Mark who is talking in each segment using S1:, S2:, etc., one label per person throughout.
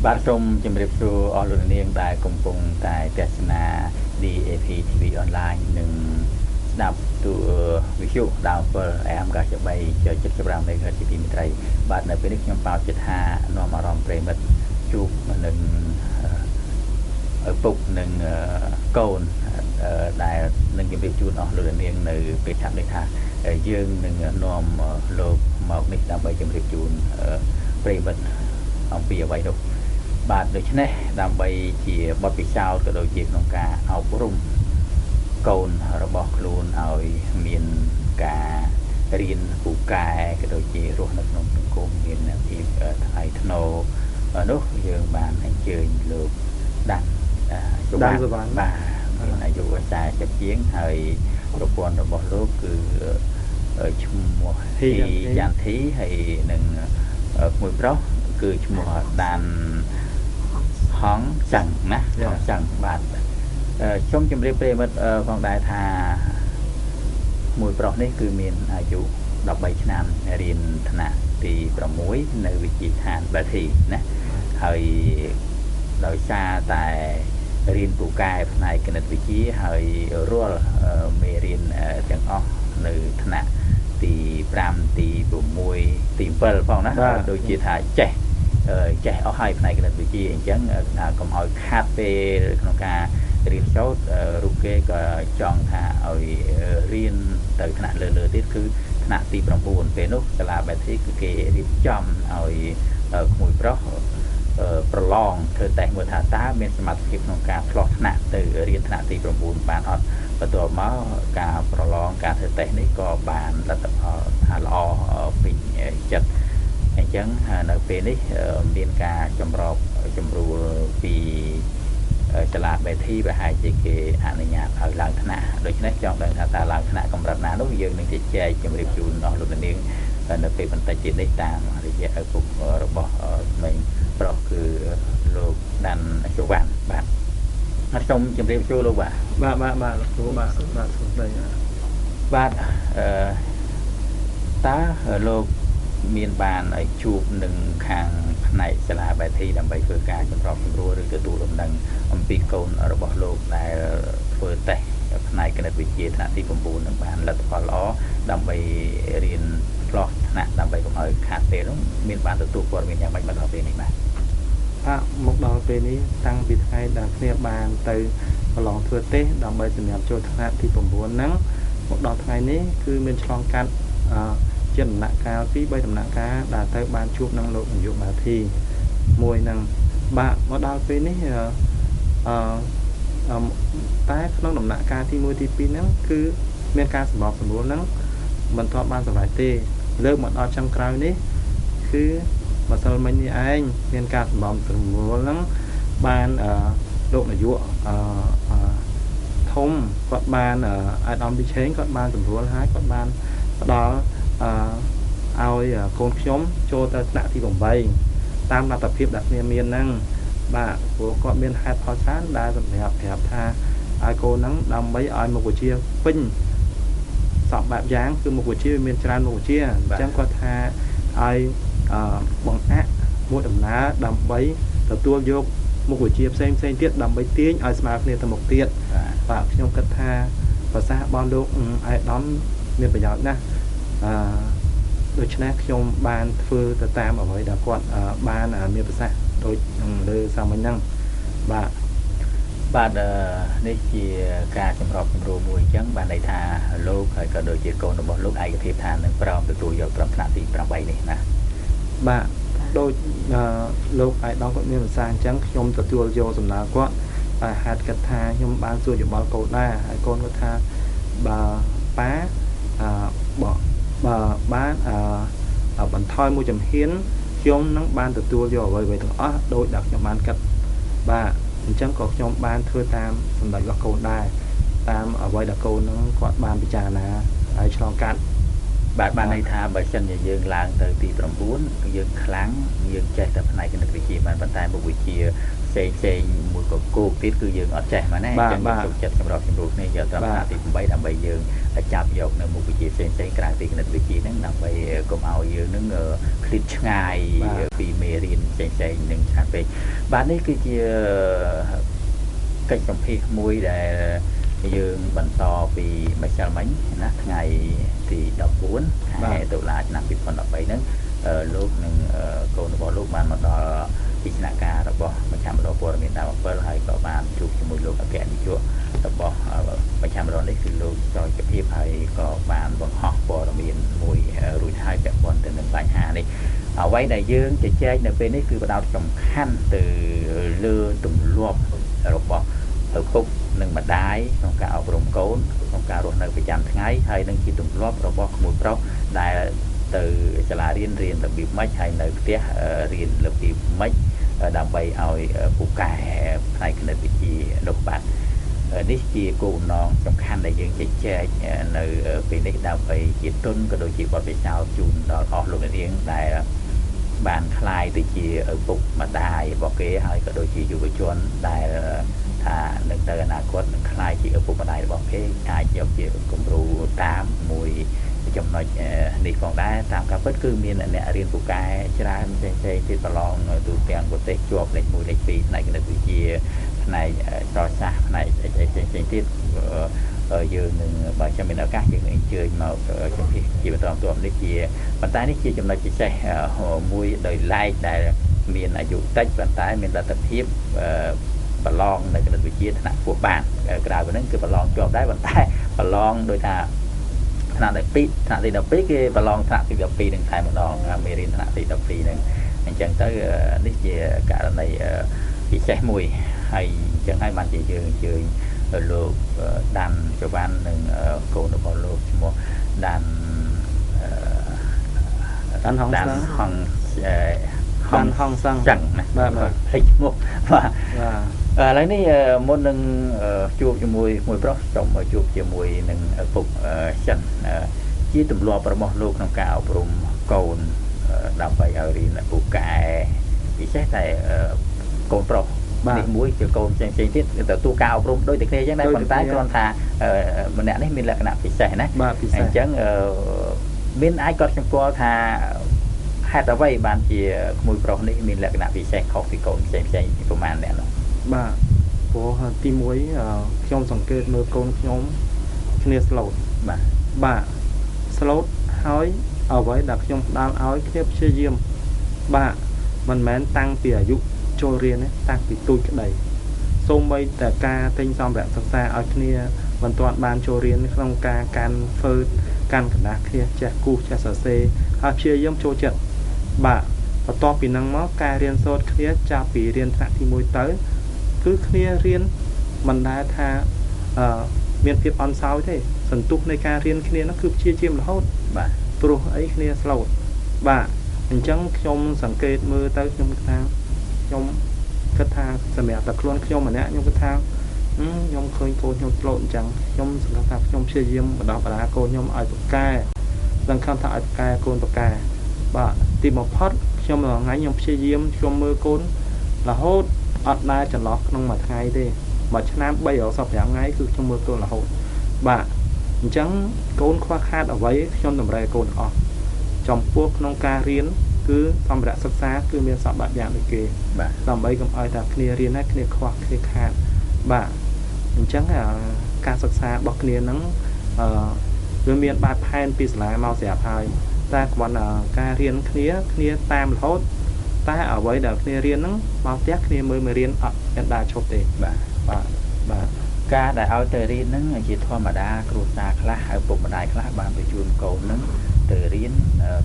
S1: បាទសូមជម្រាបសួរអស់លោកនាងដែលកំពុងតែទស្សនា DAP TV Online និងស្ដាប់ទូវិទ្យុដើម7 AM 93.75 MHz ជាទីមេត្រីបាទនៅពេលនេះខ្ញុំប៉ាវចិត្តថានាំអារម្មណ៍ប្រិមិត្តជួបនឹងឪពុកនិងកូនដែលនឹងជម្រាបជូនអស់លោកនាងនៅពេលឆាប់នេះថាយើងនឹងនាំលោកមកនេះដើម្បីជម្រាបជូនប្រិមិត្តអំពីអ្វីនោះបាទដូច្នេះដើម្បីជាបទពិសោធន៍ក៏ដូចជាក្នុងការអប់រំកូនរបស់ខ្លួនឲ្យមានការរៀនពូកែក៏ដូចជារស់នៅក្នុងសង្គមមានភាពថ្លៃថ្នូរនោះយើងបានអញ្ជើញលោកដាន់សុវណ្ណបាទមានអាយុ40ជាងហើយប្រពន្ធរបស់លោកគឺឈ្មោះហ៊ីយ៉ាន់ធីហើយនិងក្មួយប្រុសគឺឈ្មោះដានហងចឹងណាហងចឹងបាទខ្ញុំជម្រាបប្រិយមិត្តផងដែរថាមួយប្រុសនេះគឺមានអាយុ13ឆ្នាំរៀនថ្នាក់ទី6នៅវិទ្យាស្ថានបាធីណាហើយដោយសារតែរៀនពូកែផ្នែកគណិតវិទ្យាហើយរាល់មេរៀនទាំងអស់នៅថ្នាក់ទី5ទី6ទី7ផងណាដូចជាថាចេះអស់ហើយផ្នែកគណិតវិទ្យាអញ្ចឹងថាកុំឲ្យខាតពេលក្នុងការរៀនសូត្ររូបគេក៏ចង់ថាឲ្យរៀនទៅថ្នាក់លើៗទៀតគឺថ្នាក់ទី9ពេលនោះសាលាបែធីគឺគេរៀបចំឲ្យក្មួយប្រុសប្រឡងធ្វើតេស្តមើលថាតើមានសមត្ថភាពក្នុងការឆ្លោះថ្នាក់ទៅរៀនថ្នាក់ទី9បានអត់បន្ទាប់មកការប្រឡងការធ្វើតេស្តនេះក៏បានលទ្ធផលថាល្អពេញចិត្តអញ្ចឹងនៅពេលនេះមានការចម្របចម្រួលពីសាលាបេធីប្រហែលជាគេអនុញ្ញាតឲ្យឡើងថ្នាក់ដូច្នេះចង់ដឹងថាតើឡើងថ្នាក់កម្រិតណានោះយើងនឹងជជែកជម្រាបជូនអស់លោកនាងនៅពេលបន្តិចទៀតនេះតាមរយៈឪពុករបស់ក្មេងប្រុសគឺលោកដាន់សុវណ្ណបាទសូមជម្រាបសួរលោកបាទ
S2: បាទបាទបាទលោកគ្រូបាទបាទសួស្តី
S1: បាទតើលោកមានបានឲ្យជួបនឹងខាងផ្នែកសាលាបែធីដើម្បីធ្វើការចម្របសម្រួលឬទទួលដំណឹងអំពីកូនរបស់លោកដែលធ្វើតេស្តផ្នែកគណិតវិទ្យាថ្នាក់ទី9នឹងបានលទ្ធផលល្អដើម្បីរៀនឆ្លោះថ្នាក់ដើម្បីកុំឲ្យខាតពេលនោះមានបានទទួលព័ត៌មានយ៉ាងម៉េចមកដល់ពេលនេះបាទ
S2: មកដល់ពេលនេះតាំងពីថ្ងៃដែលគ្នាបានទៅប្រឡងធ្វើតេស្តដើម្បីសម្រាប់ចូលថ្នាក់ទី9ហ្នឹងមកដល់ថ្ងៃនេះគឺមានឆ្លងកាត់ជាដំណាក់កាល2 3ដំណាក់កាលដែលទៅបានជួបនឹងលោកនាយកបាធីមួយនឹងបាទមកដល់ពេលនេះតែក្នុងដំណាក់កាលទី1ទី2ហ្នឹងគឺមានការសម្របសម្រួលហ្នឹងមិនទាន់បានសម្រេចទេលើកមកដល់ចុងក្រោយនេះគឺម្សិលមិញនេះឯងមានការសម្របសម្រួលហ្នឹងបានលោកនាយកធំគាត់បានអាដាមឌីឆេងគាត់បានសម្រួលហើយគាត់បានផ្ដល់ឲ្យកូនខ្ញុំចូលទៅថ្នាក់ទី8តាមលទ្ធភាពដែលគ្នាមានហ្នឹងបាទព្រោះគាត់មានហេតុផលច្រើនដែលសម្រាប់ប្រាប់ថាឲ្យកូនហ្នឹងដើម្បីឲ្យមុខវិជ្ជាពេញសពបែបយ៉ាងគឺមុខវិជ្ជាវាមានច្រើនមុខវិជ្ជាអញ្ចឹងគាត់ថាឲ្យបង្អាក់មួយដំណើរដើម្បីទទួលយកមុខវិជ្ជាផ្សេងផ្សេងទៀតដើម្បីទាញឲ្យស្មើគ្នាទៅមុខទៀតបាទខ្ញុំគិតថាប្រសាសន៍របស់លោកអាយដាមមានប្រយោជន៍ណាស់ដូច្នេះខ្ញុំបានធ្វើទៅតាមអ្វីដែលគាត់បានមានប្រសាសន៍ដូចលើសាមញ្ញហ្នឹងបាទ
S1: បាទនេះជាការចម្របសម្រួលមួយអញ្ចឹងបានន័យថាលោកហើយក៏ដូចជាកូនរបស់លោកឯកភាពថានឹងព្រមទទួលយកត្រឹមថ្នាក់ទី8នេះណា
S2: បាទដូចលោកអាយដាមគាត់មានប្រសាសន៍អញ្ចឹងខ្ញុំទទួលយកសំណើគាត់តែហេតុគិតថាខ្ញុំបានសួរយោបល់កូនដែរហើយកូនគាត់ថាបើប៉ាបើបានបន្ថយមួយចំហៀនខ្ញុំនឹងបានទទួលយកអ្វីៗទាំងអស់ដោយដែលខ្ញុំបានគិតបាទអញ្ចឹងក៏ខ្ញុំបានធ្វើតាមសម្ដេចរបស់កូនដែរតាមអ្វីដែលកូននឹងគាត់បានពិចារណាហើយឆ្លងកាត់
S1: បាទបានន័យថាបើសិនជាយើងឡើងទៅទី9យើងខ្លាំងយើងចេះតែផ្នែកគណិតវិទ្យាបានប៉ុន្តែមុខវិជ្ជា ផ្សេងផ្សេងមួយក៏គោកទៀតគឺយើងអត់ចេះមកណាអញ្ចឹងទុកចិត្តសម្របសម្រួលគ្នាយកត្រឹមថ្នាក់ទី8ដើម្បីយើងចាប់យកនៅមុខវិជ្ជាផ្សេងផ្សេងក្រៅពីគណិតវិទ្យាហ្នឹងដើម្បីកុំឲ្យយើងនឹងឃ្លាតឆ្ងាយពីមេរៀនផ្សេងផ្សេងនឹងច្រើនពេកបាទនេះគឺជាកិច្ចសម្ភាសមួយដែលយើងបន្តពីម្សិលមិញណាថ្ងៃទី14ខែតុលាឆ្នាំ2013ហ្នឹងលោកនិងកូនរបស់លោកបានមកដល់ទីស្នាក់ការរបស់មជ្ឈមណ្ឌលព័ត៌មានដើម7ហើយក៏បានជួបជាមួយលោកអគ្គនាយករបស់មជ្ឈមណ្ឌលនេះគឺលោកចយភាពហើយក៏បានបង្ហោះព័ត៌មានមួយរួចហើយពាក់ព័ន្ធទៅនឹងបញ្ហានេះអ្វីដែលយើងជជែកនៅពេលនេះគឺផ្ដោតសំខាន់ទៅលើទម្លាប់របស់ឪពុកនិងម្ដាយក្នុងការអប់រំកូនក្នុងការរស់នៅប្រចាំថ្ងៃហើយនឹងជាទម្លាប់របស់ក្មួយប្រុសដែលទៅសាលារៀនរៀនរបៀបម៉េចហើយនៅផ្ទះរៀនរបៀបម៉េចដើម្បីឲ្យពូកែផ្នែកគណិតវិទ្យានោះបាទនេះជាគោលបំណងសំខាន់ដែលយើងជជែកនៅពេលនេះដើម្បីជាទុនក៏ដូចជាបទពិសោធន៍ជូនដល់អស់លោកអ្នកនាងដែលបានក្លាយទៅជាឪពុកម្ដាយរបស់គេហើយក៏ដូចជាយុវជនដែលថានឹងទៅអនាគតនឹងក្លាយជាឪពុកម្ដាយរបស់គេអាចយកជាគំរូតាមមួយចំណុចនេះផងដែរតាមការពិតគឺមានអ្នករៀនពូកែច្រើនផ្សេងៗទៀតប្រឡងទូទាំងប្រទេសជាប់លេខ1លេខ2ផ្នែកគណិតវិទ្យាផ្នែកស្រសាស្ត្រផ្នែកអីផ្សេងៗទៀតយើងនឹងបើចាំមានឱកាសយើងនឹងអញ្ជើញមកជំរាបជាបន្តបន្ទាប់នេះជាប៉ុន្តែនេះជាចំណុចពិសេសមួយដោយឡែកដែលមានអាយុតិចប៉ុន្តែមានលទ្ធភាពប្រឡងនៅគណិតវិទ្យាថ្នាក់ខ្ពស់បានក្រៅពីហ្នឹងគឺប្រឡងជាប់ដែរប៉ុន្តែប្រឡងដោយថាថ្នាក់ទី2ថ្នាក់ទី12គេប្រឡងថ្នាក់ទី12នឹងតែម្ដងមេរៀនថ្នាក់ទី12ហ្នឹងអញ្ចឹងទៅនេះជាករណីពិសេសមួយហើយអញ្ចឹងហើយបានជាយើងអញ្ជើញលោកដាន់ចវ៉ាន់និងកូនរបស់លោកឈ្មោះដាន់
S2: ហង
S1: ហង
S2: ដាន់ហងសឹង
S1: ចឹងណាបាទភ្លេចឈ្មោះបាទឥឡូវនេះមុននឹងជួបជាមួយមួយប្រុសសូមជួបជាមួយនឹងឪពុកចិនជាទម្លាប់របស់លោកក្នុងការអប់រំកូនដើម្បីឲ្យរៀនពូកែពិសេសតែកូនប្រុសនេះមួយជាកូនផ្សេងផ្សេងទៀតទទួលការអប់រំដូចតែគ្នាអញ្ចឹងដែរប៉ុន្តែគ្រាន់ថាម្នាក់នេះមានលក្ខណៈពិសេសណាអញ្ចឹងមានអាចគាត់សម្គាល់ថាហេតុអ្វីបានជាក្មួយប្រុសនេះមានលក្ខណៈពិសេសខុសពីកូនផ្សេងផ្សេងប្រហែលអ្នកនោះ
S2: បាទព្រោះទី1ខ្ញុំសង្កេតមើលកូនខ្ញុំគ្នាស្លូត
S1: បាទ
S2: បាទស្លូតហើយអ្វីដែលខ្ញុំផ្ដល់ឲ្យគ្នាព្យាយាមបាទមិនមែនតាំងពីអាយុចូលរៀនទេតាំងពីទូចក្តីសូម្បីតែការទិញសម្ភារៈសិក្សាឲ្យគ្នាមិនទាន់បានចូលរៀនក្នុងការកាន់ហ្វឺតកាន់กระดาษគ្នាចេះគូសចេះសរសេរហើយព្យាយាមចូលចិត្តបាទបន្ទាប់ពីនឹងមកការរៀនសូត្រគ្នាចាប់ពីរៀនថ្នាក់ទី1ទៅគឺគ្នារៀនមិនដែលថាមានភាពអន់សោយទេសន្ទុះនៃការរៀនគ្នានោះគឺព្យាយាមរហូត
S1: បាទ
S2: ព្រោះអីគ្នាស្លូតបាទអញ្ចឹងខ្ញុំសង្កេតមើលទៅខ្ញុំថាខ្ញុំគិតថាសម្រាប់តែខ្លួនខ្ញុំម្នាក់ខ្ញុំគិតថាខ្ញុំឃើញកូនខ្ញុំស្លូតអញ្ចឹងខ្ញុំសង្ឃឹមថាខ្ញុំព្យាយាមបណ្ដោះបណ្ដាលកូនខ្ញុំឲ្យពូកែសង្ឃឹមថាឲ្យពូកែកូនពូកែបាទទីបំផុតខ្ញុំរាល់ថ្ងៃខ្ញុំព្យាយាមខ្ញុំមើលកូនរហូតអត់ដែលចន្លោះក្នុងមួយថ្ងៃទេមួយឆ្នាំ365ថ្ងៃគឺខ្ញុំមើលកូនរហូតបាទអញ្ចឹងកូនខ្វះខាតអ្វីខ្ញុំតម្រូវកូនអស់ចំពោះក្នុងការរៀនគឺសម្ភារៈសិក្សាគឺមានសពបែបយ៉ាងដូចគេ
S1: បាទ
S2: ដើម្បីកុំឲ្យតែគ្នារៀនហើយគ្នាខ្វះគ្នាខាតបាទអញ្ចឹងការសិក្សារបស់គ្នាហ្នឹងវាមានបែបផែនពីសាលាមកស្រាប់ហើយតែគ្រាន់តែការរៀនគ្នាគ្នាតាមរហូតតែអ្វីដែលគ្នារៀនហ្នឹងមកផ្ទះគ្នាមើលមេរៀនអត់មានដើរឈប់ទេ
S1: បាទ
S2: បាទបាទ
S1: ការដែលឲ្យទៅរៀនហ្នឹងជាធម្មតាគ្រួសារខ្លះឪពុកម្ដាយខ្លះបានបញ្ជូនកូនហ្នឹងទៅរៀន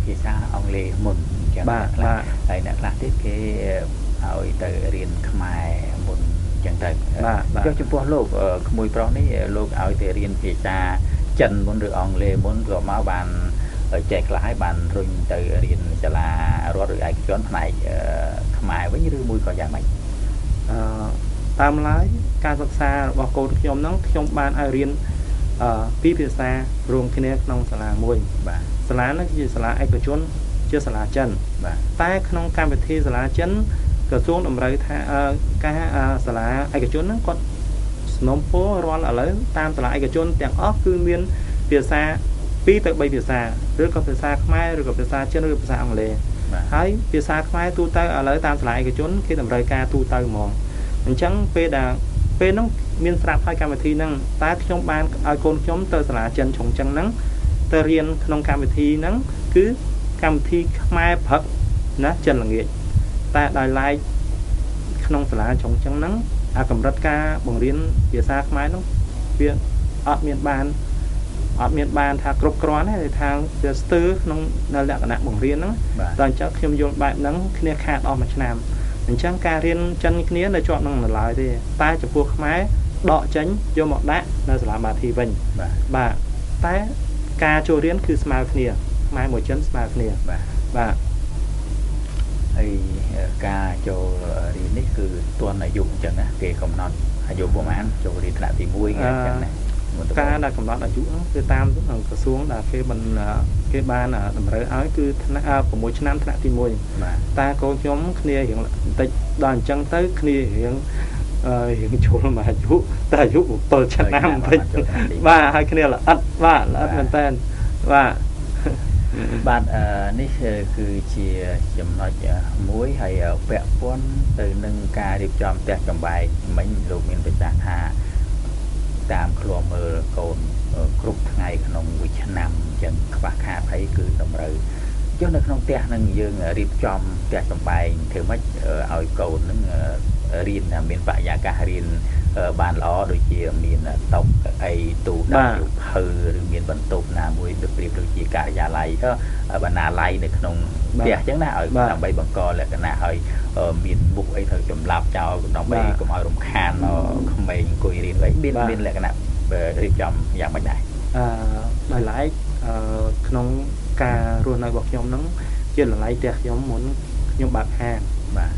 S1: ភាសាអង់គ្លេសមុនអញ្ចឹងខ្លះហើយអ្នកខ្លះទៀតគេឲ្យទៅរៀនខ្មែរមុនអញ្ចឹងទៅចុះចំពោះលោកក្មួយប្រុសនេះលោកឲ្យទៅរៀនភាសាចិនមុនឬអង់គ្លេសមុនក៏មកបានចេះខ្លះហើយបានរុញទៅរៀនសាលារដ្ឋឬឯកជនផ្នែកខ្មែរវិញឬមួយក៏យ៉ាងម៉េច
S2: តាមឡើយការសិក្សារបស់កូនខ្ញុំហ្នឹងខ្ញុំបានឲ្យរៀនពីរភាសារួមគ្នាក្នុងសាលាមួយ
S1: បាទ
S2: សាលាហ្នឹងគឺជាសាលាឯកជនជាសាលាចិន
S1: បាទ
S2: តែក្នុងកម្មវិធីសាលាចិន ក្រសួងតម្រូវថាការសាលាឯកជនហ្នឹងគាត់សំណូមពររាល់ឥឡូវតាមសាលាឯកជនទាំងអស់គឺមានភាសា2ទៅ3ភាសាឬក៏ភាសាខ្មែរឬក៏ភាសាចិនឬភាសាអង់គ្លេសហើយភាសាខ្មែរទូទៅឥឡូវតាមសាលាឯកជនគេតម្រូវការទូទៅហ្មងអញ្ចឹងពេលដែលពេលហ្នឹងមានស្រាប់ហើយកម្មវិធីហ្នឹងតែខ្ញុំបានឲ្យកូនខ្ញុំទៅសាលាចិនឆុងចឹងហ្នឹងទៅរៀនក្នុងកម្មវិធីហ្នឹងគឺកម្មវិធីខ្មែរព្រឹកណាចិនល្ងាចតែដោយឡែកក្នុងសាលាឆុងចឹងហ្នឹងអាកម្រិតការបង្រៀនភាសាខ្មែរហ្នឹងវាអត់មានបានថាគ្រប់គ្រាន់ទេថាវាស្ទើរក្នុងលក្ខណៈបង្រៀនហ្នឹងដល់អញ្ចឹងខ្ញុំយល់បែបហ្នឹងគ្នាខាតអស់មួយឆ្នាំអញ្ចឹងការរៀនចិនគ្នានៅជាប់នឹងនៅឡើយទេតែចំពោះខ្មែរដកចេញយកមកដាក់នៅសាលាបាធីវិញបាទតែការចូលរៀនគឺស្មើគ្នាខ្មែរមួយចិនស្មើគ្នាបាទ
S1: ហើយការចូលរៀននេះគឺទាន់អាយុអញ្ចឹងណាគេកំណត់អាយុប្រហែលចូលរៀនថ្នាក់ទី1គេអញ្ចឹងណា
S2: ការដែលកំណត់អាយុហ្នឹងគឺតាមក្រសួងដែលគេបានតម្រូវឲ្យគឺថ្នាក់6ឆ្នាំថ្នាក់ទី1តែកូនខ្ញុំគ្នារៀងបន្តិចដល់អញ្ចឹងទៅគ្នារៀងចូលមកអាយុតែអាយុ7ឆ្នាំបន្តិចបាទហើយគ្នាល្អិតបាទល្អិតមែនតើបាទ
S1: បាទនេះគឺជាចំណុចមួយហើយពាក់ព័ន្ធទៅនឹងការរៀបចំផ្ទះចម្បែងមិញលោកមានប្រសាសន៍ថាតាមឃ្លាំមើលកូនគ្រប់ថ្ងៃក្នុងមួយឆ្នាំអញ្ចឹងខ្វះខាតអីគឺតម្រូវចុះនៅក្នុងផ្ទះនឹងយើងរៀបចំផ្ទះចម្បែងធ្វើម៉េចឲ្យកូននឹងរៀនមានបរិយាកាសរៀនបានល្អដូចជាមានតុអីទូដាក់រូបភៅឬមានបន្ទប់ណាមួយដូចប្រៀបដូចជាការិយាល័យបណ្ណាល័យនៅក្នុងផ្ទះអញ្ចឹងណាឲ្យដើម្បីបង្កលក្ខណៈឲ្យមានមុខអីត្រូវចម្លាប់ចោលដើម្បីកុំឲ្យរំខានក្មេងអង្គុយរៀនអីមានលក្ខណៈរៀបចំយ៉ាងម៉េចដែរ
S2: ដោយឡែកក្នុងការរស់នៅរបស់ខ្ញុំហ្នឹងជាលឡៃផ្ទះខ្ញុំមុនខ្ញុំបើកហាង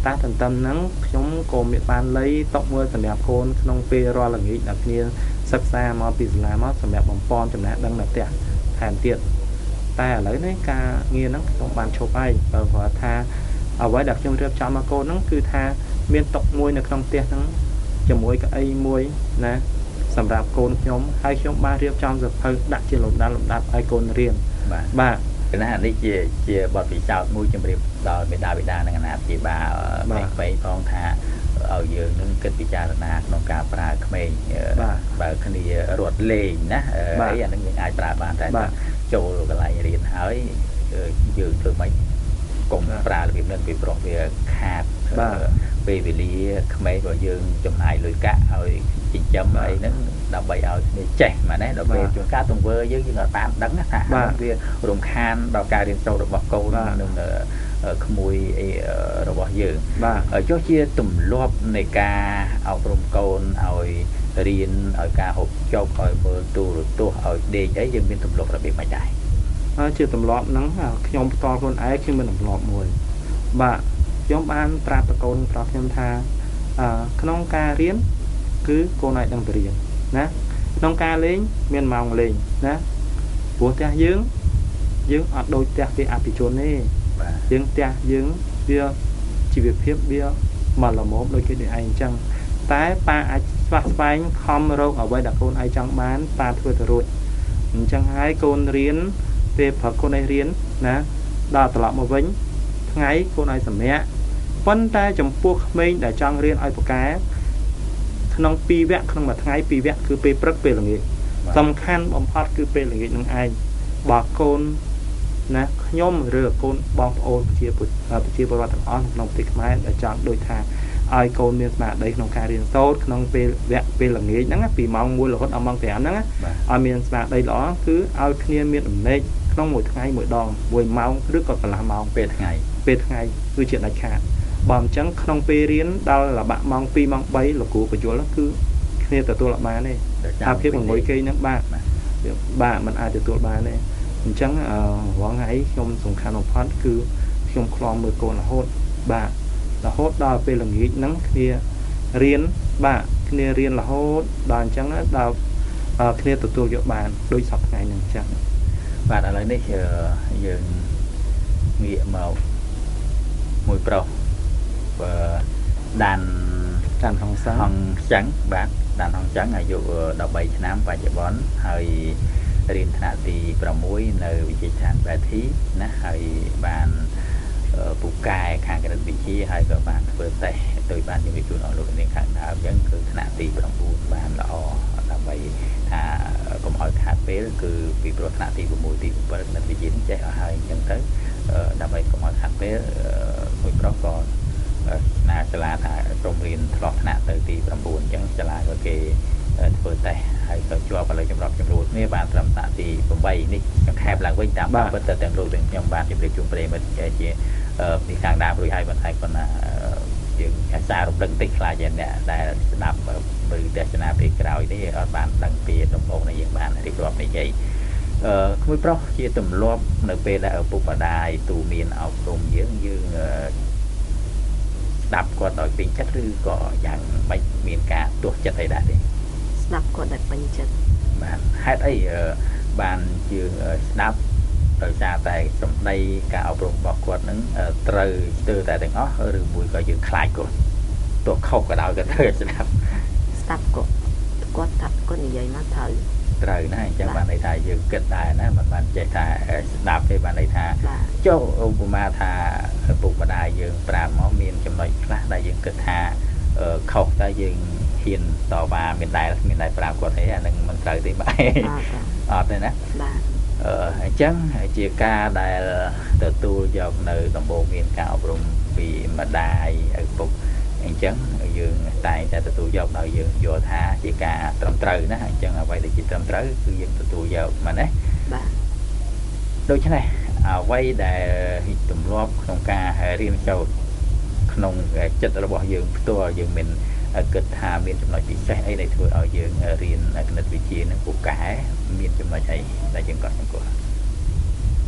S2: តែទន្ទឹមហ្នឹងខ្ញុំក៏មានបានលៃតុកមួយសម្រាប់កូនក្នុងពេលរាល់ល្ងាចដែលគ្នាសិក្សាមកពីសាលាមកសម្រាប់បំពន់ចំណេះដឹងនៅផ្ទះថែមទៀតតែឥឡូវនេះការងារហ្នឹងខ្ញុំបានឈប់ហើយបើព្រោះថាអ្វីដែលខ្ញុំរៀបចំមកកូនហ្នឹងគឺថាមានតុមួយនៅក្នុងផ្ទះហ្នឹងជាមួយកៅអីមួយណាសម្រាប់កូនខ្ញុំហើយខ្ញុំបានរៀបចំសៀវភៅដាក់ជាលំដាប់ឲ្យកូនរៀនបាទ
S1: ណានេះជាបទពិសោធន៍មួយជំរាបដល់មេដាបិតានិងអាណាព្យាបាលក្មេងផងថាឲ្យយើងនឹងគិតពិចារណាក្នុងការប្រើក្មេងបើគ្នារត់លេងណាអីអានឹងយើងអាចប្រើបានតែចូលកន្លែងរៀនហើយយើងធ្វើម៉េចកុំប្រើរបៀបនឹងពីព្រោះវាខាតពេលវេលាក្មេងរបស់យើងចំណាយលុយកាក់ឲ្យចិញ្ចឹមអីហ្នឹងដើម្បីឲ្យគ្នាចេះមែនទេដល់ពេលជួនកាលទង្វើយើងអត់បានដឹងថាវារំខានដល់ការរៀនសូត្ររបស់កូននិងក្មួយអីរបស់យើងចុះជាទម្លាប់នៃការអប់រំកូនឲ្យរៀនឲ្យការហូបចុកឲ្យមើលទូរទស្សន៍ឲ្យដេកអីយើងមានទម្លាប់របៀបម៉េចដែរ
S2: ជាទម្លាប់ហ្នឹងខ្ញុំផ្ទាល់ខ្លួនឯងខ្ញុំមានទម្លាប់មួយបាទខ្ញុំបានប្រាប់តកូនប្រាប់ខ្ញុំថាក្នុងការរៀនគឺកូនឯងដឹងទៅរៀនណាក្នុងការលេងមានម៉ោងលេងណាព្រោះផ្ទះយើងអត់ដូចផ្ទះគេអភិជនទេយើងផ្ទះយើងវាជីវភាពវាមកល្មមដូចគេដូចឯងអញ្ចឹងតែប៉ាអាចស្វះស្វែងខំរកអ្វីដែលកូនឯងចង់បានប៉ាធ្វើទៅរួចអញ្ចឹងហើយកូនរៀនពេលព្រឹកកូនឯងរៀនណាដល់ត្រឡប់មកវិញថ្ងៃកូនឯងសម្រាកប៉ុន្តែចំពោះក្មេងដែលចង់រៀនឲ្យពូកែក្នុង2វគ្គក្នុងមួយថ្ងៃ2វគ្គគឺពេលព្រឹកពេលល្ងាចសំខាន់បំផុតគឺពេលល្ងាចនឹងឯងបើកូនណាខ្ញុំឬកូនបងប្អូនប្រជាពលរដ្ឋទាំងអស់ក្នុងប្រទេសខ្មែរដែលចង់ដូចថាឲ្យកូនមានស្មារតីក្នុងការរៀនសូត្រក្នុងពេលវគ្គពេលល្ងាចហ្នឹងពីម៉ោង1រហូតដល់ម៉ោង5ហ្នឹងឲ្យមានស្មារតីល្អគឺឲ្យគ្នាមានដំណេកក្នុងមួយថ្ងៃមួយដងមួយម៉ោងឬក៏កន្លះម៉ោងពេលថ្ងៃគឺជាដាច់ខាតបើមិនចឹងក្នុងពេលរៀនដល់លបាក់ម៉ោង2ម៉ោង3លោកគ្រូបញ្យល់គឺគ្នាទទួលអត់បានទេអាភាពងងុយគេហ្នឹងបាទมันអាចទទួលបានទេអញ្ចឹងរាល់ថ្ងៃខ្ញុំសំខាន់បំផុតគឺខ្ញុំឃ្លាំមើលកូនរហូតបាទរហូតដល់ពេលល្ងាចហ្នឹងគ្នារៀនបាទគ្នារៀនរហូតដល់អញ្ចឹងដល់គ្នាទទួលយកបានដូចសប្តាហ៍ថ្ងៃហ្នឹងអញ្ចឹង
S1: បាទឥឡូវនេះយើងងាកមកមួយប្រុស ដាន
S2: ដានហងសា
S1: ហងចឹងបាទដានហងចឹងអាយុ13ឆ្នាំបច្ចុប្បន្នហើយរៀនថ្នាក់ទី6នៅវិទ្យាស្ថានបែធីណាហើយបានពូកែខាងគណិតវិទ្យាហើយក៏បានធ្វើតេស្តដោយបានជំរាបជូនអស់លោកនាងខាងដើមអញ្ចឹងគឺថ្នាក់ទី9បានល្អដើម្បីថាកុំឲ្យខាតពេលគឺពីព្រោះថ្នាក់ទី6ទី7គណិតវិទ្យានេះចេះអស់ហើយអញ្ចឹងទៅដើម្បីកុំឲ្យខាតពេលមួយប្រុសក៏ស្នើសាលាថាក្រុមរៀនឆ្លោះថ្នាក់ទៅទី9អញ្ចឹងសាលាក៏គេធ្វើតេស្តហើយក៏ជាប់ឥឡូវចម្របចម្រួតគ្នាបានត្រឹមថ្នាក់ទី8នេះសង្ខេបឡើងវិញតាមពិតទៅទាំងលោកទាំងខ្ញុំបានជម្រាបជូនប្រិយមិត្តជាពីខាងដើមរួចហើយប៉ុន្តែគាត់ណាយើងអាសារំលឹកតិចខ្លាចអ្នកដែលស្ដាប់ឬទស្សនាពេលក្រោយនេះអត់បានដឹងពីដំបូងដែលយើងបានរៀបរាប់និយាយក្មួយប្រុសជាទម្លាប់នៅពេលដែលឪពុកម្ដាយទូមានអប់រំយើងយើងស្ដាប់គាត់ដោយពេញចិត្តឬក៏យ៉ាងម៉េចមានការទាស់ចិត្តអីដែរទេ
S3: ស្ដាប់គាត់ដោយពេញចិត្ត
S1: បាទហេតុអីបានយើងស្ដាប់ដោយសារតែសម្ដីការអប់រំរបស់គាត់នឹងត្រូវស្ទើរតែទាំងអស់ឬមួយក៏យើងខ្លាចគាត់ទោះខុសក៏ដោយក៏ត្រូវស្ដាប់
S3: ស្ដាប់គាត់គាត់ថាគាត់និយាយមកត្រូវ
S1: ត្រូវណាអញ្ចឹងបានន័យថាយើងគិតដែរណាមិនបានចេះថាស្ដាប់ទេបានន័យថាចុះឧបមាថាឪពុកម្ដាយយើងប្រាប់មកមានចំណុចខ្លះដែលយើងគិតថាខុសតែយើងហ៊ានតវ៉ាមានដែរប្រាប់គាត់ទេអានឹងមិនត្រូវទេបាទអត់ទេណា
S3: បាទ
S1: អញ្ចឹងជាការដែលទទួលយកនៅដំបូងមានការអប់រំពីម្ដាយឪពុកអញ្ចឹងយើងតែងតែទទួលយកដោយយើងយល់ថាជាការត្រឹមត្រូវណាអញ្ចឹងអ្វីដែលជាត្រឹមត្រូវគឺយើងទទួលយកមែនទេ
S3: បាទ
S1: ដូច្នេះអ្វីដែលទម្លាប់ក្នុងការរៀនសូត្រក្នុងចិត្តរបស់យើងផ្ទាល់យើងមានគិតថាមានចំណុចពិសេសអីដែលធ្វើឲ្យយើងរៀនគណិតវិទ្យានឹងពូកែមានចំណុចអីដែលយើងកត់សម្គាល់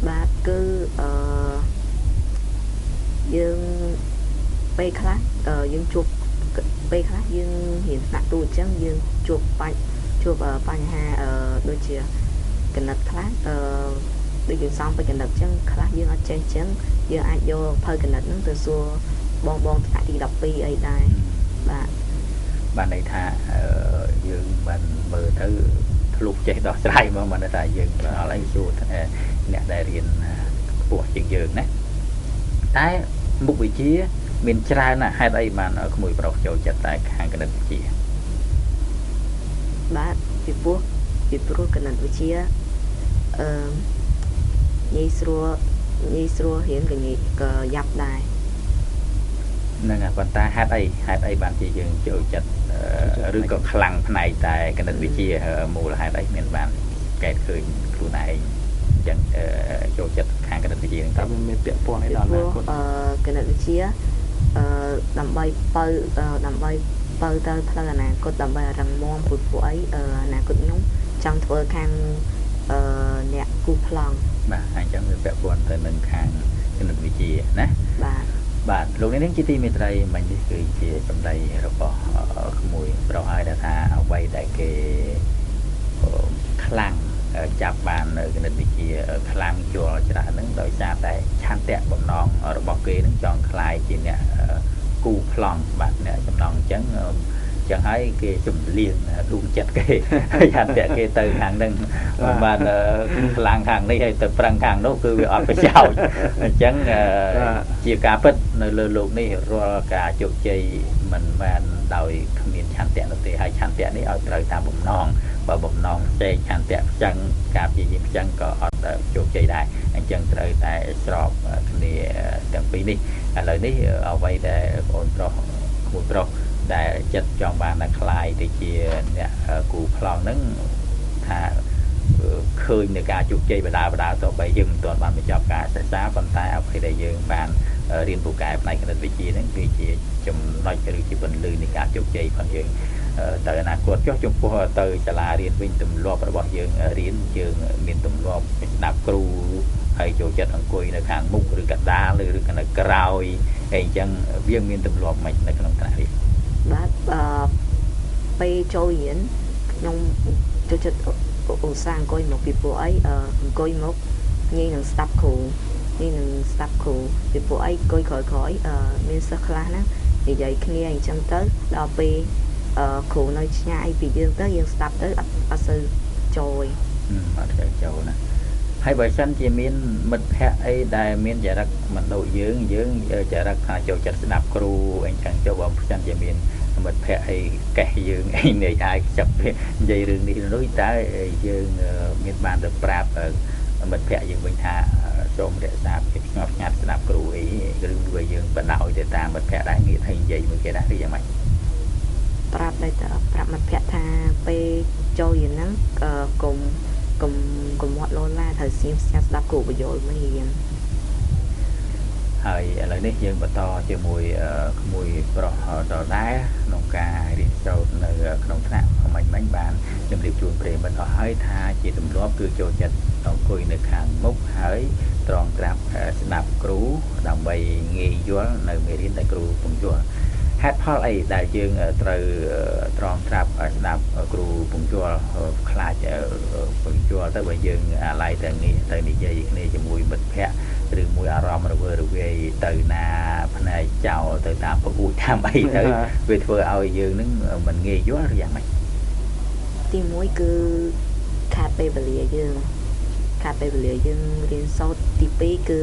S3: បាទគឺយើងពេលខ្លះយើងជួបពេលខ្លះយើងរៀនថ្នាក់ទូអញ្ចឹងយើងជួបបញ្ហាដូចជាគណិតខ្លះដូចយើងសងไปគណិតអញ្ចឹងខ្លះយើងអត់ចេះអញ្ចឹងយើងអាចយកភៅគណិតហ្នឹងទៅសួរបងថ្នាក់ទី12អីដែរបាទ
S1: បានន័យថាយើងបានមើលទៅធ្លុះចេះដោះស្រាយមកបានន័យថាយើងដល់អីសួរអ្នកដែលរៀនខ្ពស់ជាងយើងណាតែមុខវិជ្ជាមានច្រើនណាស់ហេតុអីបានក្មួយប្រុសចូលចិត្តតែខាងគណិតវិទ្យា
S3: បាទពីព្រោះគណិតវិទ្យាងាយស្រួលរៀនក៏យ៉ាប់ដែរ
S1: ហ្នឹងហើយប៉ុន្តែហេតុអីបានជាយើងចូលចិត្តឬក៏ខ្លាំងផ្នែកតែគណិតវិទ្យាមូលហេតុអីមានបានកែតឃើញខ្លួនឯងអញ្ចឹងចូលចិត្តខាងគណិតវិទ្យាហ្នឹង
S2: តើមានពាក់ព័ន្ធអីដល់អនាគត
S3: គណិតវិទ្យាដើម្បីបើទៅផ្លូវអនាគតដើម្បីរឹងមាំព្រោះអីអនាគតខ្ញុំចង់ធ្វើខាងអ្នកគូប្លង់
S1: បាទអញ្ចឹងវាពាក់ព័ន្ធទៅនឹងខាងគណិតវិទ្យាណា
S3: បាទ
S1: បាទលោកអ្នកនាងជាទីមេត្រីមិញនេះគឺជាសម្ដីរបស់ក្មួយប្រុសហើយដែលថាអ្វីដែលគេខ្លាំងចាប់បាននៅគណិតវិទ្យាខ្លាំងជាល់ច្រើនហ្នឹងដោយសារតែឆន្ទៈបំណងរបស់គេហ្នឹងចង់ក្លាយជាអ្នកគូប្លង់បាទអ្នកចំណងអញ្ចឹងហើយគេជំលៀងដួងចិត្តគេឆន្ទៈគេទៅខាងហ្នឹងបានខ្លាំងខាងនេះហើយទៅប្រឹងខាងនោះគឺវាអត់ប្រយោជន៍អញ្ចឹងជាការពិតនៅលើលោកនេះរាល់ការជោគជ័យមិនបានដោយគ្មានឆន្ទៈនោះទេហើយឆន្ទៈនេះឲ្យត្រូវតាមបំណងបើបំណងផ្សេងឆន្ទៈផ្ចឹងការព្យាយាមផ្ចឹងក៏អត់ជោគជ័យដែរអញ្ចឹងត្រូវតែស្របគ្នាទាំងពីរនេះឥឡូវនេះអ្វីដែលបងប្រុសក្មួយប្រុសដែលចិត្តចង់បានតែក្លាយទៅជាអ្នកគូប្លង់ហ្នឹងថាឃើញនៅការជោគជ័យបដាទោះបីយើងមិនទាន់បានបញ្ចប់ការសិក្សាប៉ុន្តែអ្វីដែលយើងបានរៀនពូកែផ្នែកគណិតវិទ្យាហ្នឹងគឺជាចំណុចឬជាពន្លឺនៃការជោគជ័យរបស់យើងទៅអនាគតចុះចំពោះទៅសាលារៀនវិញទម្លាប់របស់យើងរៀនយើងមានទម្លាប់ស្ដាប់គ្រូហើយចូលចិត្តអង្គុយនៅខាងមុខឬកណ្ដាលឬក៏នៅក្រោយហើយអញ្ចឹងវាមានទម្លាប់មិននៅក្នុងថ្នាក់រៀន
S3: បាទពេលចូលរៀនខ្ញុំចូលចិត្តឧស្សាហ៍អង្គុយមកពីព្រោះអីអង្គុយមកងាយនឹងស្ដាប់គ្រូ នេះនឹងស្ដាប់គ្រូពីពួកអីអង្គុយក្រោយៗមានសិស្សខ្លះហ្នឹងនិយាយគ្នាអញ្ចឹងទៅដល់ពេលគ្រូនៅឆ្ងាយពីយើងទៅយើងស្ដាប់ទៅអត់សូវចូល
S1: អត់សូវចូលណាហើយបើសិនជាមានមិត្តភ័ក្តិអីដែលមានចរិតមិនដូចយើងយើងចរិតថាចូលចិត្តស្ដាប់គ្រូអីចឹងចុះបើសិនជាមានមិត្តភ័ក្តិអីកេះយើងអីនេះអាចចាប់និយាយរឿងនេះនោះតើយើងមានបានទៅប្រាប់មិត្តភ័ក្តិយើងវិញថាសូមរក្សាភាពស្ងប់ស្ងាត់ស្ដាប់គ្រូអីឬមួយយើងបដ ாய் ទៅតាមមិត្តភ័ក្តិដែរងាកទៅនិយាយមួយគេដែរឬយ៉ាងម៉េច
S3: ប្រាប់ដែរតើប្រាប់មិត្តភ័ក្តិថាពេលចូលរៀនហ្នឹងកុំកុំកុំមាត់លោឡាត្រូវសៀមស្ងាត់ស្ដាប់គ្រូបញ្យល់មេរៀន
S1: ហើយឥឡូវនេះយើងបន្តជាមួយក្មួយប្រុសដដែលក្នុងការរៀនសូត្រនៅក្នុងថ្នាក់មិញមិញបានជម្រាបជូនប្រិយមិត្តអស់ហើយថាជាទម្លាប់គឺចូលចិត្តអង្គុយនៅខាងមុខហើយត្រង់ត្រាប់ស្ដាប់គ្រូដើម្បីងាយយល់នៅមេរៀនដែលគ្រូពង្យល់ហេតុផលអីដែលយើងត្រូវត្រង់ត្រាប់ស្ដាប់គ្រូពង្យល់ខ្លាចពង្យល់ទៅបើយើងអាឡ័យទៅងាកទៅនិយាយគ្នាជាមួយមិត្តភ័ក្តិឬមួយអារម្មណ៍រវើរវាយទៅណាផ្នែកចោលទៅតាមពូជតាមអីទៅវាធ្វើឲ្យយើងនឹងមិនងាយយល់ឬយ៉ាងម៉េច
S3: ទី1គឺខាតពេលវេលាយើងខាតពេលវេលាយើងរៀនសូត្រទី2គឺ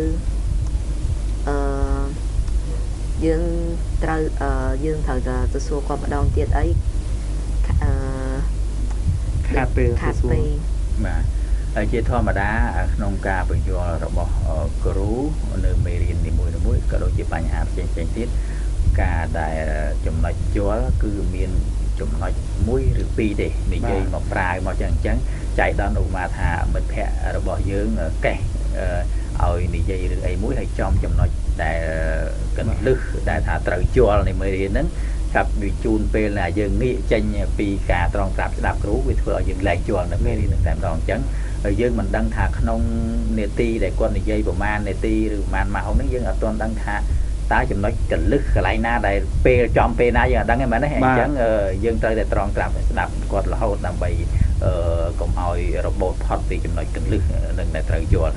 S3: អឺយើងត្រូវយើងត្រូវតែទៅសួរគាត់ម្ដងទៀតអីអឺ
S2: ខាតពេល
S3: ខាតពេល
S1: បាទហើយជាធម្មតាក្នុងការបញ្យល់របស់គ្រូនៅមេរៀននីមួយៗក៏ដូចជាបញ្ហាផ្សេងៗទៀតការដែលចំណុចយល់គឺមានចំណុច1ឬ2ទេនិយាយមកប្រាវមកចឹងអញ្ចឹងចៃដន្យឧបមាថាមិត្តភ័ក្តិរបស់យើងកេះឲ្យនិយាយរឿងអីមួយហើយចំចំណុចដែលកន្លឹះដែលថាត្រូវយល់នៃមេរៀនហ្នឹងចាប់វាជូនពេលណាយើងងាកចេញពីការត្រង់ត្រាប់ស្ដាប់គ្រូវាធ្វើឲ្យយើងលែងយល់នៅមេរៀនហ្នឹងតែម្ដងអញ្ចឹងហើយយើងមិនដឹងថាក្នុងនាទីដែលគាត់និយាយប្រហែលនាទីឬប្រហែលម៉ោងហ្នឹងយើងអត់ទាន់ដឹងថាតើចំណុចកលឹះកន្លែងណាដែលពេលចំពេលណាយើងអត់ដឹងទេមែនទេអញ្ចឹងយើងត្រូវតែត្រង់ត្រាប់ស្ដាប់គាត់រហូតដើម្បីកុំឲ្យរបូតផុតពីចំណុចកលឹះនឹងដែលត្រូវយល់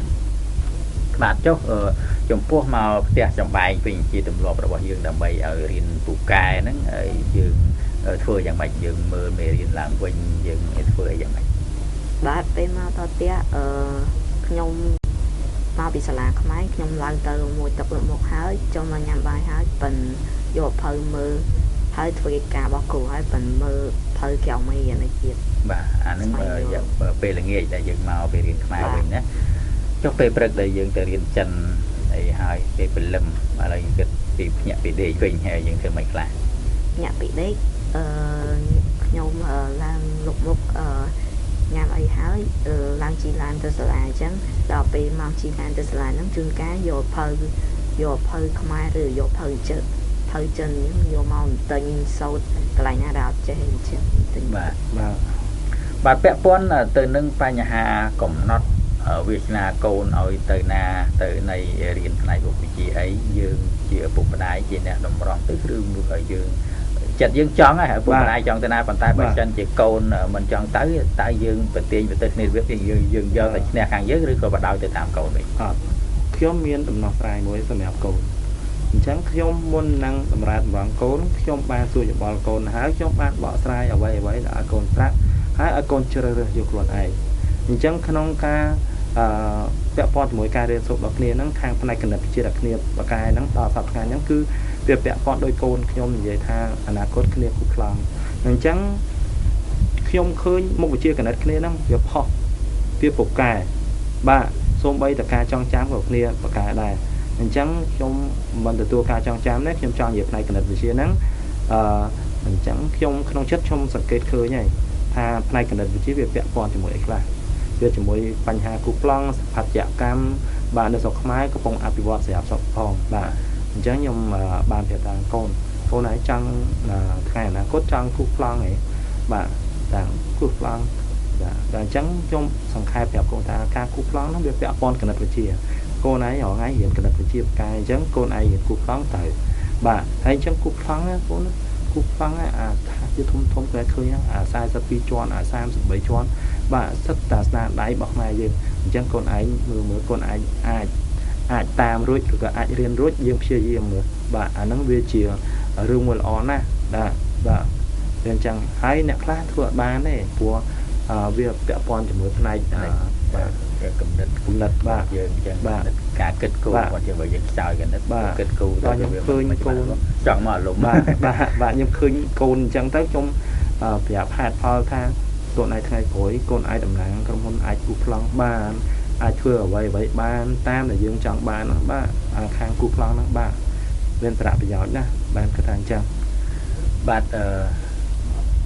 S1: បាទចុះចំពោះមកផ្ទះចំបែងវិញជាទម្លាប់របស់យើងដើម្បីឲ្យរៀនពូកែហ្នឹងយើងធ្វើយ៉ាងម៉េចយើងមើលមេរៀនឡើងវិញយើងធ្វើអីយ៉ាងម៉េច
S3: បាទពេលមកដល់ផ្ទះខ្ញុំមកពីសាលាខ្មែរខ្ញុំឡើងទៅមួយទឹកលុបមុខហើយចូលមកញ៉ាំបាយហើយប៉ិនយកភៅមើលហើយធ្វើកិច្ចការរបស់គ្រូហើយប៉ិនមើលភៅក្រៅមេរៀននេះទៀត
S1: បាទអាហ្នឹងពេលល្ងាចដែលយើងមកពីរៀនខ្មែរវិញណាចុះពេលព្រឹកដែលយើងទៅរៀនចិនអីហើយពេលព្រលឹមឥឡូវយើងគិតពីភ្ញាក់ពីដេកវិញហើយយើងធ្វើមិនខ្លះ
S3: ភ្ញាក់ពីដេកខ្ញុំឡើងលុបមុខញ៉ាំអីហើយឡើងជិះឡានទៅសាលាអញ្ចឹងដល់ពេលមកជិះឡានទៅសាលាហ្នឹងជួនកាលយកភៅយកភៅខ្មែរឬយកភៅចិនភៅចិនហ្នឹងយកមកទិញសូត្រកន្លែងណាដែលអត់ចេះអញ្ចឹងទិញ
S1: បាទ
S2: បាទ
S1: បាទពាក់ព័ន្ធទៅនឹងបញ្ហាកំណត់វាសនាកូនឲ្យទៅណាទៅនៃរៀនផ្នែកមុខវិជ្ជាអីយើងជាឪពុកម្ដាយជាអ្នកតម្រង់ទៅឬមួយក៏យើងចិត្តយើងចង់ហើយឪពុកម្ដាយចង់ទៅណាប៉ុន្តែបើសិនជាកូនមិនចង់ទៅតើយើងប្រទាញប្រទិសគ្នារបៀបយើងយើងយកតែឈ្នះខាងយើងឬក៏បដោយទៅតាមកូនវិញ
S2: អត់ខ្ញុំមានដំណោះស្រាយមួយសម្រាប់កូនអញ្ចឹងខ្ញុំមុននឹងតម្រែតម្រង់កូនខ្ញុំបានសួរយោបល់កូនហើយខ្ញុំបានបកស្រាយអ្វីអ្វីដែលឲ្យកូនប្រាប់ហើយឲ្យកូនជ្រើសរើសយកខ្លួនឯងអញ្ចឹងក្នុងការអឺពាក់ព័ន្ធជាមួយការរៀនសូត្ររបស់គ្នាហ្នឹងខាងផ្នែកគណិតវិទ្យាដល់គ្នាបកែហ្នឹងដល់សប្តាហ៍ថ្ងៃហ្នឹងគឺវាពាក់ព័ន្ធដោយកូនខ្ញុំនិយាយថាអនាគតគ្នាគូខ្លាំងអញ្ចឹងខ្ញុំឃើញមុខវិជ្ជាគណិតគ្នាហ្នឹងវាផុសវាពូកែបាទសូម្បីតែការចងចាំក៏គ្នាបកែដែរអញ្ចឹងខ្ញុំមិនទទួលការចងចាំទេខ្ញុំចង់និយាយផ្នែកគណិតវិទ្យាហ្នឹងអឺអញ្ចឹងខ្ញុំក្នុងចិត្តខ្ញុំសង្កេតឃើញហើយថាផ្នែកគណិតវិទ្យាវាពាក់ព័ន្ធជាមួយអីខ្លះវាជាមួយបញ្ហាគូប្លង់ស្ថាបត្យកម្មបាទនៅស្រុកខ្មែរកំពុងអភិវឌ្ឍសម្រាប់ស្រុកផងបាទអញ្ចឹងខ្ញុំបានប្រាប់ថាកូនកូនឯងចង់ថ្ងៃអនាគតចង់គូប្លង់ឯងបាទតាំងគូប្លង់បាទដល់អញ្ចឹងខ្ញុំសង្ខេបប្រាប់កូនថាការគូប្លង់ហ្នឹងវាពាក់ព័ន្ធគណិតវិទ្យាកូនឯងរាល់ថ្ងៃរៀនគណិតវិទ្យាផ្កាយអញ្ចឹងកូនឯងរៀនគូប្លង់ទៅបាទហើយអញ្ចឹងគូប្លង់ណាកូនគូប្លង់អាថាជាធំធំគេឃើញអា42ជាន់អា33ជាន់បាទសិតតាស្នាដៃរបស់ខ្មែរយើងអញ្ចឹងកូនឯងមើលមើលកូនឯងអាច អាចតាមរួចឬក៏អាចរៀនរួចយើងព្យាយាមមើលបាទអាហ្នឹងវាជារឿងមួយល្អណាស់បាទបាទវាអញ្ចឹងហើយអ្នកខ្លះធ្វើអត់បានទេព្រោះវាពាក់ព័ន្ធជាមួយផ្នែកបាទ
S1: គំនិតបាទយើងអញ្ចឹងបាទការគិតគូររបស់យើងបើយើងខ្សោយគណិតគិតគូរ
S2: ទៅខ្ញុំឃើញកូន
S1: ចង់មកអារម្មណ៍
S2: បាទបាទបាទខ្ញុំឃើញកូនអញ្ចឹងទៅខ្ញុំប្រាប់ហេតុផលថាកូនឯងថ្ងៃក្រោយកូនអាចតំណាងក្រុមហ៊ុនអាចគូប្លង់បានអាចធ្វើអ្វីអ្វីបានតាមដែលយើងចង់បានបាទខាងគូប្លង់ហ្នឹងបាទមានសារៈប្រយោជន៍ណាស់បានគិតថាអញ្ចឹង
S1: បាទ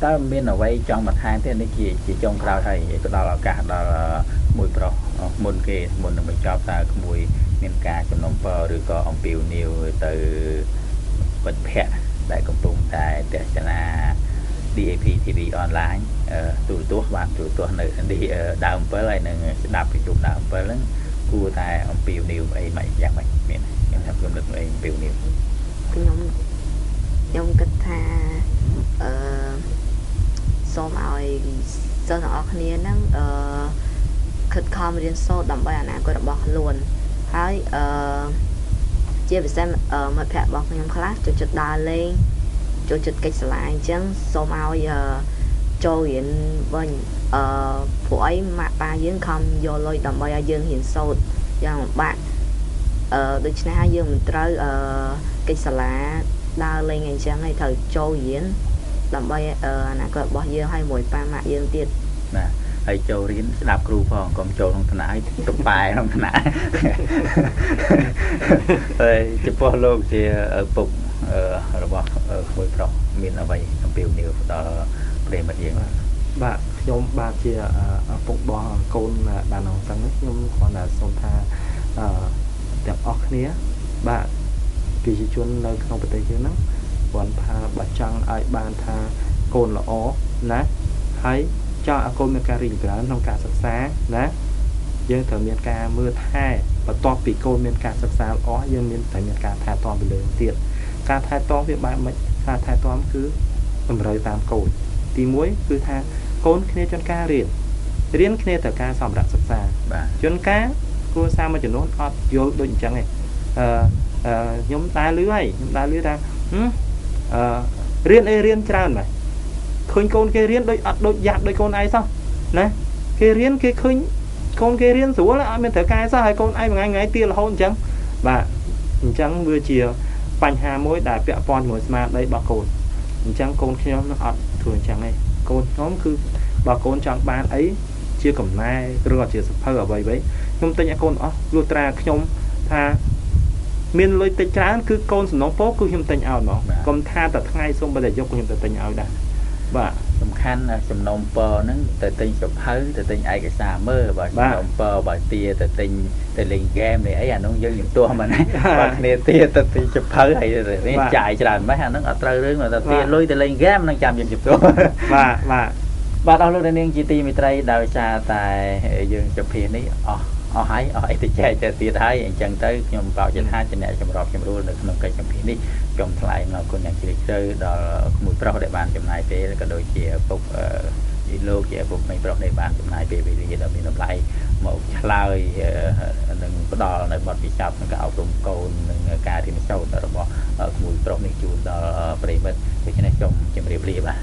S1: តើមានអ្វីចង់បន្ថែមទេនេះជាចុងក្រោយហើយផ្ដល់ឱកាសដល់មួយប្រុសមុនគេមុននឹងបញ្ចប់តើក្មួយមានការសំណូមពរឬក៏អំពាវនាវទៅមិត្តភ័ក្តិដែលកំពុងតែទស្សនា DAP TV online ទូរទស្សន៍បាទទូរទស្សន៍នៅដើម7ហើយនឹងស្ដាប់ពីជុំដើម7ហ្នឹងគួរតែអំពាវនាវអីមិនយ៉ាងម៉េចមានថាគំនិតអីអំពាវនាវ
S3: ខ្ញុំគិតថាសូមឲ្យសិស្សទាំងអស់គ្នាហ្នឹងខិតខំរៀនសូត្រដើម្បីអនាគតរបស់ខ្លួនហើយជាពិសេសមិត្តភ័ក្តិរបស់ខ្ញុំខ្លះចូលចិត្តដើរលេងចូលចិត្តកិច្ចសាលាអញ្ចឹងសូមឲ្យចូលរៀនវិញព្រោះអីម៉ាក់ប៉ាយើងខំយកលុយដើម្បីឲ្យយើងរៀនសូត្រយ៉ាងលំបាកដូច្នេះហើយយើងមិនត្រូវកិច្ចសាលាដើរលេងអញ្ចឹងហើយត្រូវចូលរៀនដើម្បីអនាគតរបស់យើងហើយមួយប៉ាម៉ាក់យើងទៀត
S1: បាទហើយចូលរៀនស្ដាប់គ្រូផងកុំចូលក្នុងថ្នាក់ហើយទៅប៉ែក្នុងថ្នាក់ហើយចំពោះលោកជាឪពុករបស់ក្មួយប្រុសមានអ្វីអំពាវនាវដល់ប្រិយមិត្តយើង
S2: បាទខ្ញុំបាទជាឪពុករបស់កូនបានអង្សឹងនេះខ្ញុំគ្រាន់តែសូមថាទាំងអស់គ្នាបាទប្រជាជននៅក្នុងប្រទេសយើងហ្នឹងគ្រាន់ថាបើចង់ឲ្យបានថាកូនល្អណាហើយចង់ឲ្យកូនមានការរីកចម្រើនក្នុងការសិក្សាណាយើងត្រូវមានការមើលថែបន្ទាប់ពីកូនមានការសិក្សាល្អយើងមានតែមានការថែទាំពីលើទៀតការថែទាំវាបែបម៉េចការថែទាំគឺតម្រូវតាមកូនទី1គឺថាកូនគ្នាជួនកាលរៀនគ្នាត្រូវការសម្រាប់សិក្សាជួនកាលគ្រួសារមួយចំនួនអត់យល់ដូចអញ្ចឹងឯងខ្ញុំដែរលឺហើយខ្ញុំដែរលឺថារៀនអីរៀនច្រើនម៉េចឃើញកូនគេរៀនដូចអត់ដូចយ៉ាប់ដូចកូនឯងសោះណាគេរៀនគេឃើញកូនគេរៀនស្រួលអត់មានត្រូវការសោះហើយកូនឯងមួយថ្ងៃទៀរហូតអញ្ចឹងបាទអញ្ចឹងវាជាបញ្ហាមួយដែលពាក់ព័ន្ធជាមួយស្មារតីរបស់កូនអញ្ចឹងកូនខ្ញុំនឹងអត់ធ្វើអញ្ចឹងទេកូនខ្ញុំគឺបើកូនចង់បានអីជាកំណែឬក៏ជាសភៅអ្វីៗខ្ញុំទិញឲ្យកូនអស់លុះត្រាខ្ញុំថាមានលុយតិចច្រើនគឺកូនសំណូមពរគឺខ្ញុំទិញឲ្យហ្មងកុំថាតែថ្ងៃសូម្បីតែយកខ្ញុំទៅទិញឲ្យដែរបាទ
S1: សំខាន់សំណូមពរហ្នឹងទៅទិញសភៅទៅទិញឯកសារមើលបើសំណូមពរបើទាទៅទិញទៅលេងហ្គេមនេះអីអានោះយើងជំទាស់មិនបើគ្នាទាទៅទិញសភៅហើយនេះចាយច្រើនម៉េះអានោះអត់ត្រូវរឿងតែទាលុយទៅលេងហ្គេមនឹងចាំយើងជំទាស់
S2: បាទបាទ
S1: បាទអស់លោកអ្នកនាងជាទីមេត្រីដោយសារតែយើងជភានេះអស់ហើយអស់អីទៅចែកទៅទៀតហើយអញ្ចឹងទៅខ្ញុំបោកចិត្តថាជាអ្នកចម្របចម្រួលនៅក្នុងកិច្ចសម្ភាសនេះខ្ញុំថ្លែងអរគុណយ៉ាងជ្រាលជ្រៅដល់ក្មួយប្រុសដែលបានចំណាយពេលក៏ដូចជាឪពុកលោកជាឪពុកក្មេងប្រុសនេះបានចំណាយពេលវេលាដ៏មានតម្លៃមកឆ្លើយនិងផ្ដល់នៅបទពិសោធន៍ក្នុងការអប់រំកូននិងការរៀនសូត្ររបស់ក្មួយប្រុសនេះជូនដល់ប្រិយមិត្តដូច្នេះសូមជម្រាបលាបាទ